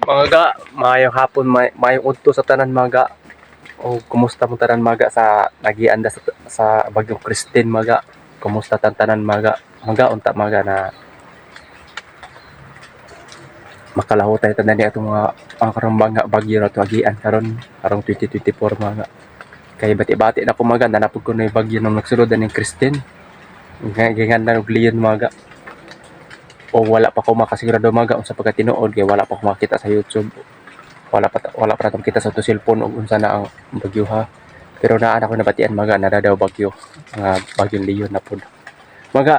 Mga ga, maayong hapon, maayong udto sa tanan, mga ga. O kumusta mo tanan, mga ga, sa nagianda sa Bagyong Kristine, mga ga? Kumusta tan tanan, mga ga? Mga ga, unta, mga ga, na makalahutay tanan ni atong mga ang karong mga bagyo na to agian karon karong 2024, mga ga. Kay bati-bati na ko, mga ga, nanapod ko na yung bagyo nung nagsulod ng Kristine. Gingan na og Leon, mga ga. O wala pa ko makasigurado, mga ga, unsa pagkatinuod kay wala pa ko makita sa YouTube. Wala pa natong kita sa ato cellphone og unsa na ang bagyo ha. Pero naa na ko nabatian, mga ga, naa daw bagyo, nga bagyong Leon na pod. Mga ga,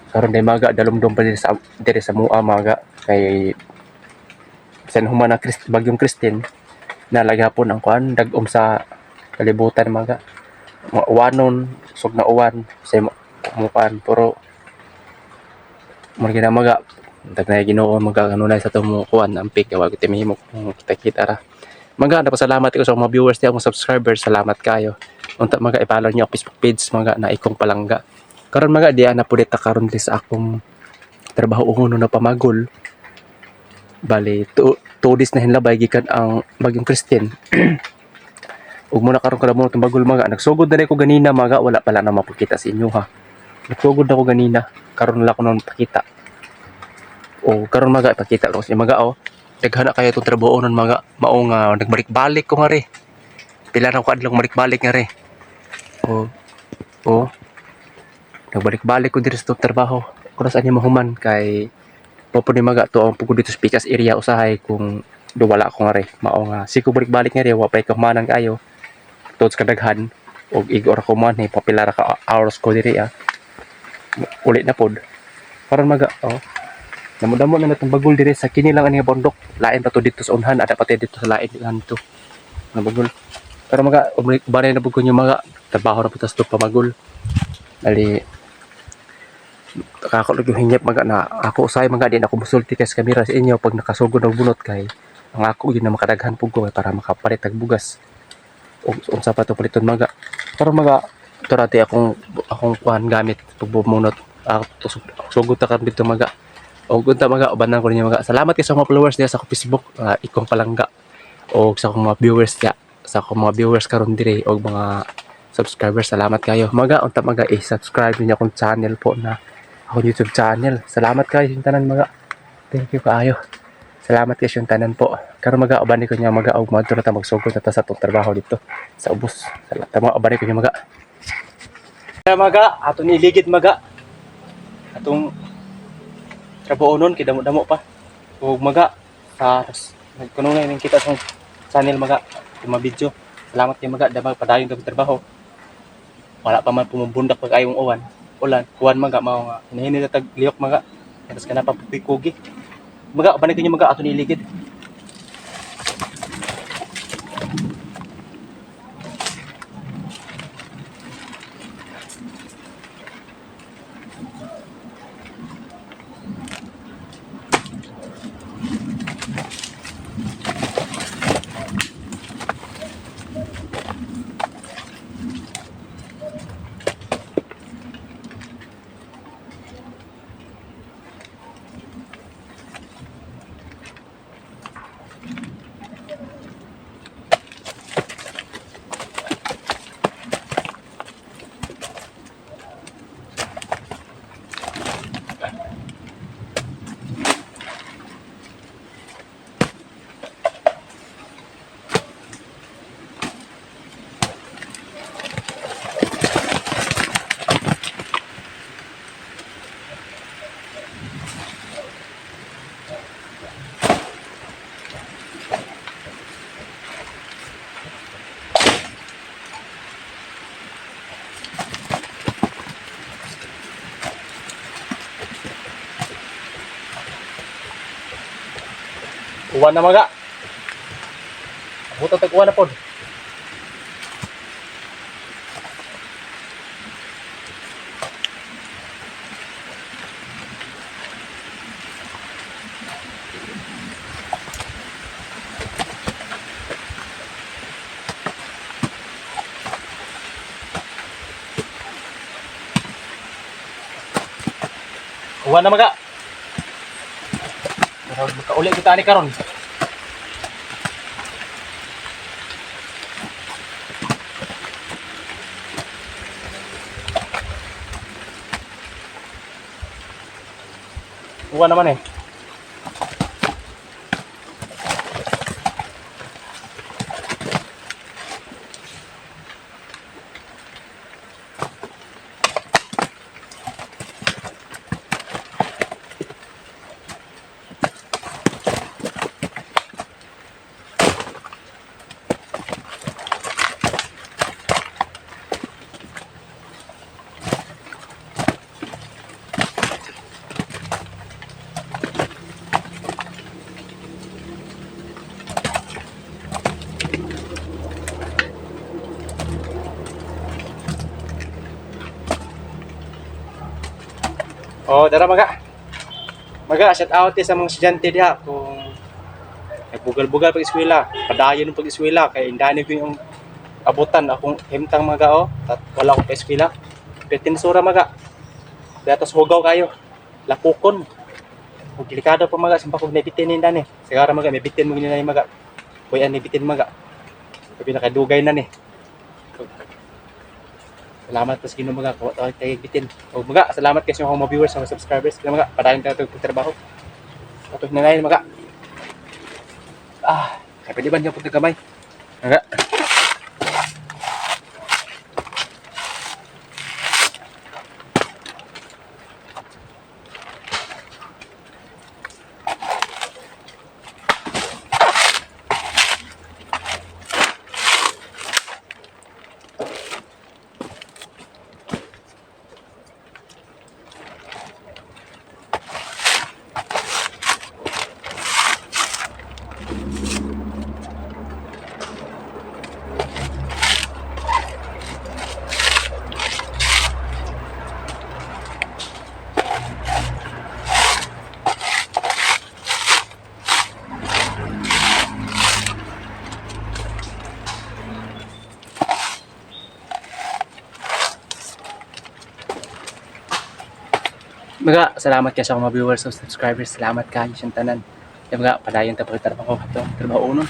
karon day, mga ga, dalumdum pa diri sa mua, mga ga, kay bisan human ang bagyong Kristine na lagapon ang kuan dag-om sa kalibutan, mga ga. Mga uwanon, sug na uwan sa mukuan, pero mo gina, mga ga, tag na Ginoo, mga kanunay sa atong kuan ampik kay wa gyud mahimo kung kita-kita ra. Mga ga, napasalamat ko sa mga viewers niya, akong subscribers, salamat kayo. Unta, mga ga, i-follow niyo ang Facebook page, mga ga, na Ikong Palangga. Karon, mga ga, diya na pud ta karon diri sa akong trabaho uno na pamagol. Bali, 2 days na hinlabay gikan ang bagyong Kristine. Ug muna karon kada mo itong bagol, mga ga. Nagsugod na rin ko ganina, mga ga, wala pala na mapakita sa inyo ha. Nagsugod na ko ganina, karon lang ko na pakita. O karon, mga ga, ipakita ko sa inyo, mga ga, oh. Daghan na kayo itong trabaho nun, mga ga. Mao nga nagbalik-balik ko nga re. Pila na ko adlaw balik-balik nga re. Oh. Nagbalik-balik ko diri sa itong trabaho. Kung saan niya mahuman kay mo po ni, mga ga, to ang pugod dito sa Pikas area usahay kung do wala ko nga re. Mao nga siko balik-balik nga re, wa pa ikahumanan kayo. Tuod sa kadaghan og igo ra ko man eh, papila ra ka hours ko diri ah. Uli na pod. Karon, maga, oh. Damo-damo na natong bagol diri sa kini lang ani nga bundok. Lain pa to dito sa unhan, ada pa dito sa lain to. Nga bagol. Pero maga, ubanay na pud ko mga trabaho na pud tas pamagol. Dali kako yung hinyap, maga, na ako usay, mga, di na ako musulti kay sa kamera sa inyo pag nakasugod og bunot kay ang ako yun na makadaghan pud ko para makapalit og bugas ug unsa pa to paliton, maga. Pero maga, ito akong akong kuan gamit pagbumunot ako, sugod ta karon dito, maga. Og unta, maga, ubanan ko ninyo, maga. Salamat kay sa mga followers diya sa akong Facebook, Ikong Palangga, og sa akong mga viewers diya, sa akong mga viewers karon dire og mga subscribers, salamat kayo, maga. Unta, maga, i-subscribe niyo akong channel po na akong YouTube channel. Salamat kayo yung tanan, maga. Thank you kaayo. Salamat kayo yung tanan po. Karon, maga, uban ko niya, maga, og moadto na ta, magsugod na ta sa atong trabaho dito sa ubos. Salamat, maga, uban ko niya, maga. Maga, ato ni iligid, maga. Atong trabaho nun kay damo-damo pa. Ug maga sa nagkununay ning kita sa channel, maga, yung mga video. Salamat kay maga, damag padayon tong trabaho. Wala pa man pumubundak pag ayong uwan. Ulan, kuwan, maga, mao nga hinahini na tag lihok, maga. Tapos kana pa kugi. Maga, uban ko niyo, maga, ato ni iligid. Uwan na, maga. Buta tag uwan na pod. Uwan na, maga. Pero makauli kita ani karon. Uwa naman eh. Oh, dara maga. Maga, shout out sa mga estudyante diha kung nagbugal-bugal pag eskwela, padayon pag eskwela kay indani ko yung abutan akong himtang maga oh, tat wala ko pa eskwela. Petinsura maga. Datos hugaw kayo. Lapukon. Ug delikado pa maga simpa kog nabitin ni dani. Sigara maga may bitin mo gini na maga. Kuy ani bitin maga. Sabi nakadugay na ni. Salamat pas Ginoo maga kung tayo tayo bitin. Og maga, salamat kay sa mga viewers, sa mga subscribers. Kaya maga, padayon tayo itong trabaho. Ato na maga. Ah, kaya pwede ba niya punta gamay? Maga. Maga, salamat kay sa mga viewers o subscribers. Salamat kayo siyang tanan. Kaya maga, padayon ta pagtrabaho ato. Trabaho unon.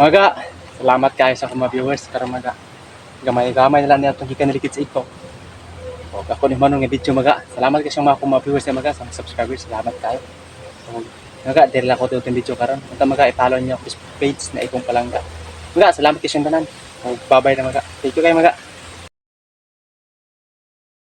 Maga, salamat kayo sa akong mga viewers karon, maga. Gamay-gamay na lang niya itong gikan nilikid sa ito. O, ako ni Manong nga video, maga. Salamat kayo sa mga akong mga viewers na, maga, sa mga subscribers. Salamat kayo. So, maga, diri lang ko itong video karon. Unta maga, i-follow niyo ang Facebook page na Ikong Palangga. Maga, salamat kayo sa tanan. O, bye-bye na, maga. Thank you kayo, maga.